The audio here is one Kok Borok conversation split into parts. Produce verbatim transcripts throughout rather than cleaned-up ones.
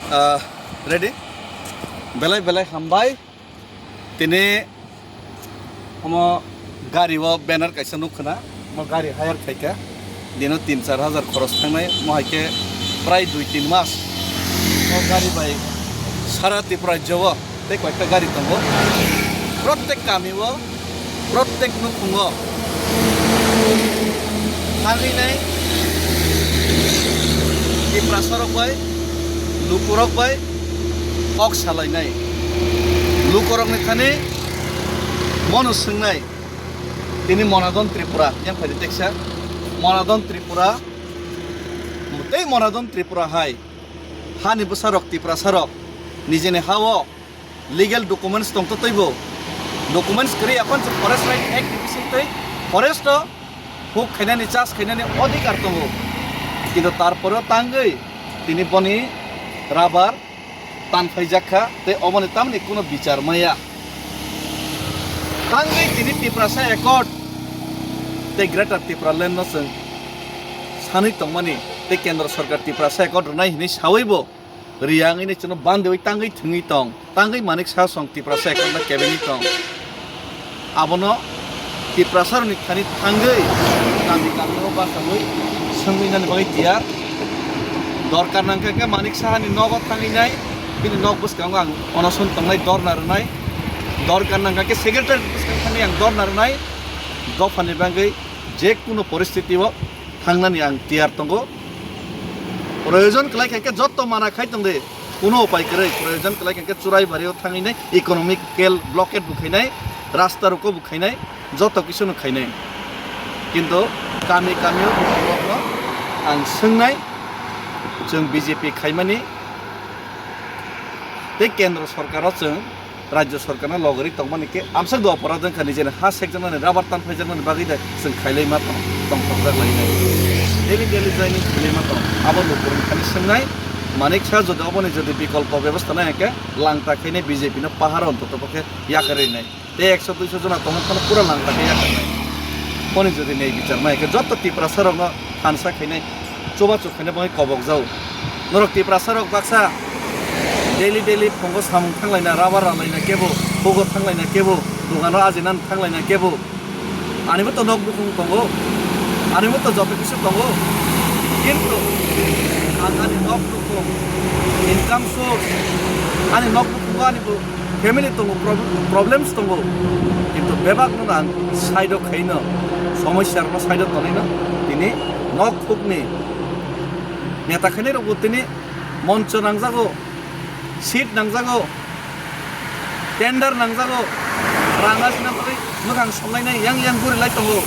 Ah, ready? Belai belai hambai. Tini omo gari o banner kaisa nukha na, omo gari hire khaikha. Dino tin char hajar khoros thangnai, omo hai khe prai dui tin mas. O gari bai sara Tripura rajyo o tei koita gari tongo. Protek kami o, protek nukhung o thangwi nai Tiprasa rok bai, lukurok bai kok salainai. Lukurokni thani mono swngnai, tini Monadon Tripura yang phaidi teksa, Monadon Tripura tei Monadon Tripura hai hani bwsarok, Tiprasarok nijini ha-o legal documents tongtotwibo, documents kwrwi aphano se Forest Right Act ni bisingtwi forest o huk khainani, chas khainani odhikar tongo, kintu tarpore tangwi tini boni rubber tanphaijak kha, tei oboni tamni kuno bichar maya. Tangwi tini Tiprasa Accord tei Greater Tipraland no chwng sanwi tongmani tei Kendra Sorkar Tiprasa Accord rwnai hinwi sawibo riyangwi no chwngno bandewi tangwi thwngwi tong, tangwi Manik Saha song Tiprasa Accord no kebengwi tong. Abono Tiprasarokni thani thangwi kami kami o bachawi swngwi nani bagwi tiyar. Dorkar nangkha khe Manik Sahani nogo thangwi nai, bini nok bwskango ang onoson tongnai, dorna rwnai. Dorkar nangkha khe secretary bwskang thangwi ang dorna rwnai. Dophani bagwi je kuno poristiti o thangnani ang tiyar tongo. Proyojon kwlai kha khe jotto mana khai tong de, kuno upai kwrwi. Proyojon kwlai kha khe Churaibari o thangwi nai economical blockade bo khainai, rasta roko bo khainai, jotto kisu no khainai. Kintu kami kami o borokno ang swngnai, chwng B J P khaimani tei Kendra Sorkar o chwng Rajya Sorkarno logori tongmani khe amsok do oporadh wngkha, nijeni ha sekjaknani, rubber tanphaijaknani bagwi de chwng khailai ma tong, tongthokjak lainai. Daily daily joining khailai ma tong. Abo lukurokni thani swngnai, Manik Saha jodi oboni jodi bikolpo bebostha nai hwnkhe langta khainai, B J P no pahar ontoto pokhe yakarwi nai. Tei ekso duiso jona tongma phano pura langta khe yakarnai. Boni jodi nei bichar ma hwnkhe jotto Tiprasa rokno thansa khainai, chubachu khaina bagwi kobok jao. Norok Tiprasa rok baksa daily daily phungo samung thanglaina, rubber ralaina kebo, hugo thanglaina kebo, dogano ajinani thanglaina kebo. Anibo to nok bukhung tongo, anibo to joto kisu tongo. Kintu ang ani nok bukhung, income source, ani nok bukhungo ani bo family tongo, prob-, problems tongo, kintu bebak no ang side o khaino, somosya rokno side o tonwi no tini nok hukni neta khainai rokbo tini moncho nangjago, seat nangjago, tender nangjago, rang asina bagwi mwkhang songnai nai yang yang guri lai tongo.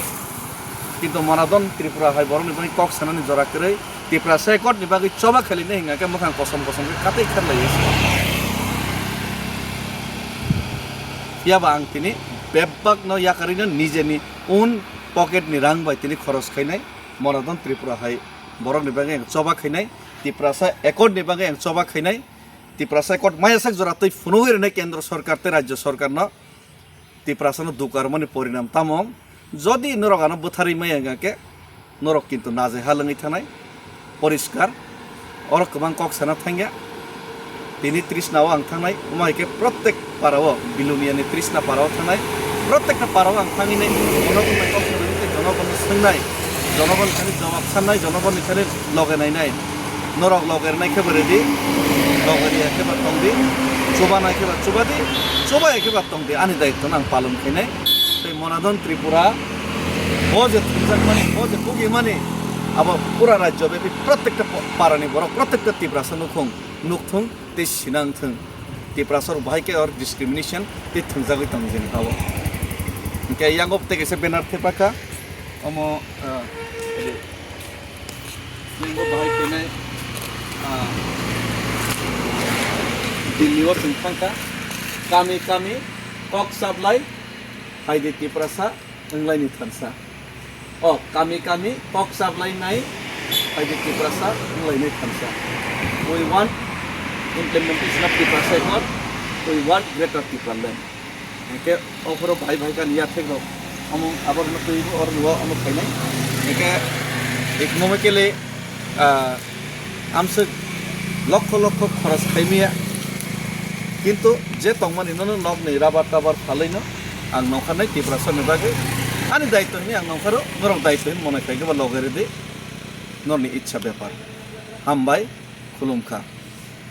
Kintu Monadon Tripura hai borokni bagwi kok sanani jora kwrwi, Tiprasa Accord ni bagwi choba khailainai hwnka khe mwkhang kosom kosom khe katwi kharlaiwi se. Phiya ba ang tini bebak no yakarwi no nijeni own pocket ni rang bai tini khoros khainai, Monadon Tripura hai borokni bagwi ang choba khainai, Tiprasa Accord ni bagwi ang choba khainai, Tiprasa Accord maya sak jora twi phunugwi rwnai Kendra Sorkar tei Rajya Sorkar no. Tiprasano dukarmani porinam tamo? Jodi norok ano bwtharwi maya wngkha khe, norok kintu najai ha lwngwi thanai, poriskar. Oro kwbang kok sana thangya. Tini Trisna o ang thangnai, omo hai khe protek para o, Biluniani Trisna para o thangnai, protekta para o ang thangwi nai, jonogon bai kok sana wngkhe jonogon no swngnai, jonogon thani jawab sannai, jonogon ni thani loge nainai. Norok loge rwnai khe bo ready, loge riya khe ba tong di, chubanai khe ba chuba di, chubaya khe ba tong di, ani daitwno ang palon khainai. Tei Monadon Tripura bo je thumjakmani, bo je kugimani, abo pura rajyo bepi protekta pa-, parani borok, protekta Tiprasa nukhung, nukthung tei sinang thung. Tiprasa rok bahai khe or discrimination tei thwngjagwi tong jeni abo. Hwnkhe yango tei kaisa banner thepakha, omo, ah, Ningbo bahai khenai, ah, Delhi o chwng thangkha. Kami kami kok chaplai, phaidi Tiprasa wnglaini thansa. O kami kami kok chaplai nai, phaidi Tiprasa wnglaini thansa. We want implementation of Tiprasa Accord. We want Greater Tipraland. Hingke o phoro bahai bahai kani yathek rok omo abo rwno twi bo oro rwo omo khainai. Hingke economically, ah, amswk Lokho lokho khoros khaimaya, kintu je tongmani nono nokni rabar tabar phalaino ang nongkha nai Tiprasani bagwi ani daitto hinwi ang nongkharo, norok daitto hinwi mone khaikhe ba loge rwdi, norni ichha bepar. Hambai, khulumkha.